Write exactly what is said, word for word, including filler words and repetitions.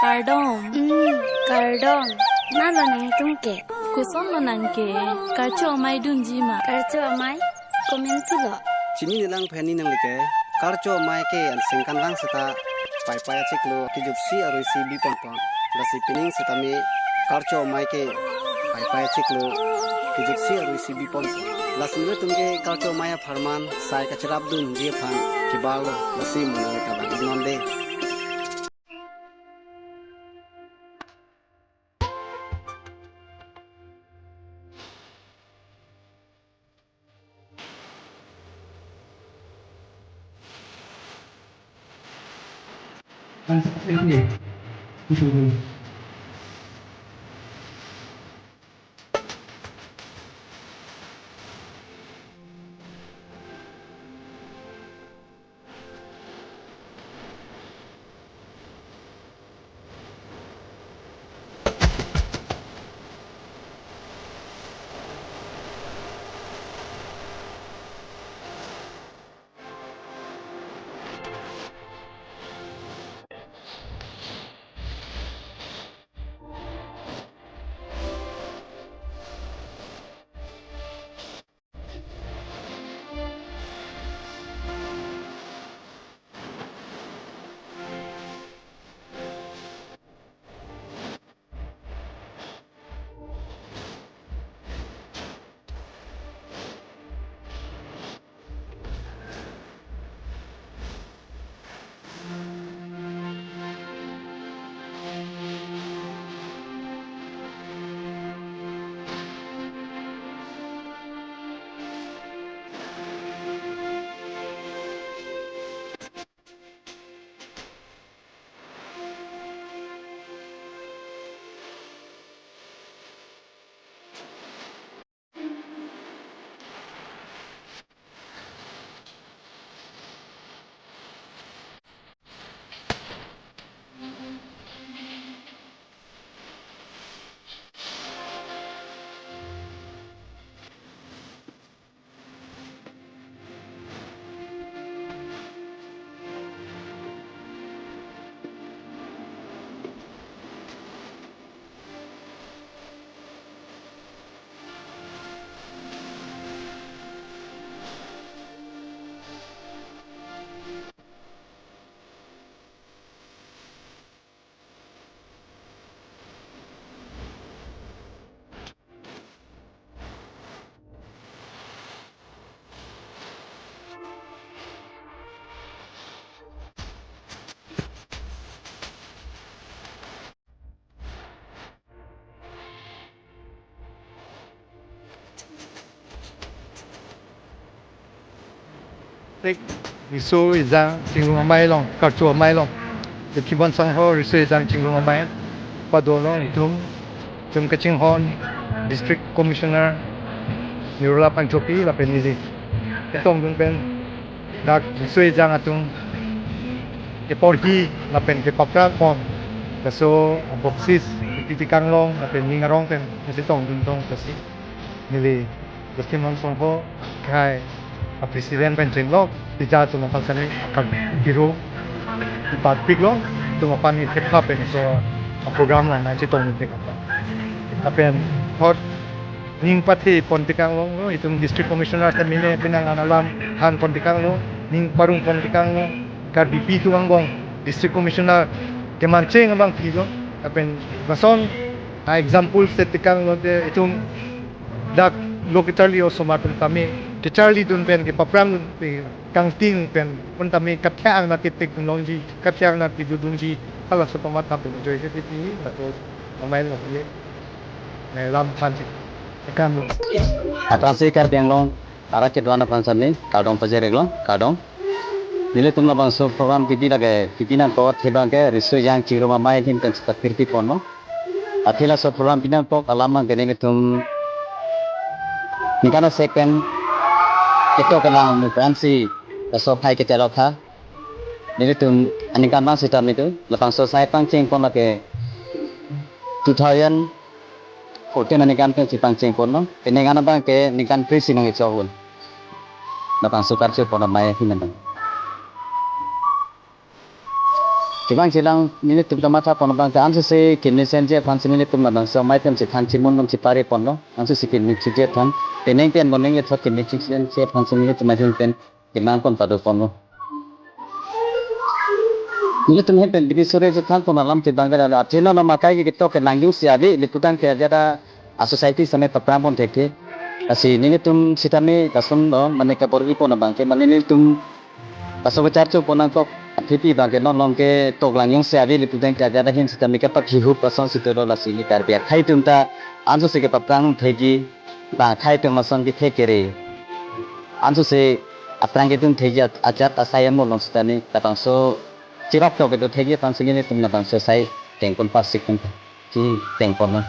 Kardom. Hmm, kardom. Nalo nangtum ke? Kosonlo nang ke? Karcho amei dunji ma? Karcho amei komantu lo? Chini nelang pherangke nang le ke, karcho amei ke aningkan lang seta paipai achiklo kijutsi arui si bi ponpon. Lasi pining setame karcho amei ke paipai achiklo kijutsi arui si bi ponpon. Lasi nelitum ke karcho amei apharman sai kacherap dunji aphan kebarlo, lasi mo nang le kabang non de. Tik Riso Ejang Chingrum Amei along, Karcho Amei along, Leximon Sangho Riso Ejang Chingrum Amei pado along itum, itum kachinghon District Commissioner Nirola Phangchopi lapen neli chetongdun pen dak Riso Ejang atum keporhi lapen kepaphrang pon, laso aboksis Titi Kanglong lapen ning arong pen chetongdun tong, lasi neli Leximon Sangho akhai a president pen chenglok tija atum aphan sani akam biru patpik lo, itum aphan ni thepha pen so program lang nang chetongdun pen. Lapen thot ning pathe pon tekang longlo, itum District Commissioner ta mene penang an alam than pon tekang lo, ning parong pon tekang lo, Karbipi atum angbong District Commissioner kemancheng abang pilo, lapen lason a example set tekang lote itum dak lo kacharli osomar atum tame kacharlidun pen, kepaphrangdun pen, kangting pen, pon tame kathang na ketek longji, kathang na kedodunji, halaso pamat tame joy ke titi, lato amei lo ye. Eh, lam thansi. Ekam. Athansi Karbi Anglong arat kedo-an aphan sani kardom pajir-iklo, kardom. Nelitum labangso program kipi lake, kipi nangkok, thebang ke Riso Ejang Chingrum Amei ahin pen seta pirti ponlo. Athe laso program pi nangkok alam abang ke nelitum ningkan asek pen ketok kelang mukran si laso aphai kechelok tha. Nelitum aningkan abang sitame itum labangso asai pangcheng pon lake two thousand fourteen aningkan pensi pangcheng ponlo. Penang an abang ke ningkan phli si nangkechok un. Labangso karcho pon amei ahin abang. Chevang chelang nelitum kamatha pon abang ta ansose keme chenji aphan si nelitum labangso maitum si than chimun dun chipare ponlo. Ansose keme chenji aphan. Penang pen moning ethot keme chenji aphan si nelitum maitum pen kemang pon pado ponlo. Nelitum hem pen bini sore je than pon alam ti bang gada athe non nama kai ke tok ke nangjung si ave ilitum tangte ajat a society same paphrang pon thekthe. Lasi nelitum sitame lason lo mane kabor-i pon abang ke mane nelitum laso kacharcho pon nangkok aphi pi abang ke non along ke tok nangjung si ave ilitum tangte ajat ahin sitame kapakhihup ason si dolo lasi ili Karbi akhai atum ta ansose kepaphrang thekji ba akhai atum ason kethe kere. Ansose aphrang kedun thekji ajat asai amo along sitame labangso chirap tok kedo thekji aphan si nelitum labangso sai tengpon pasik pen si tengpon lo.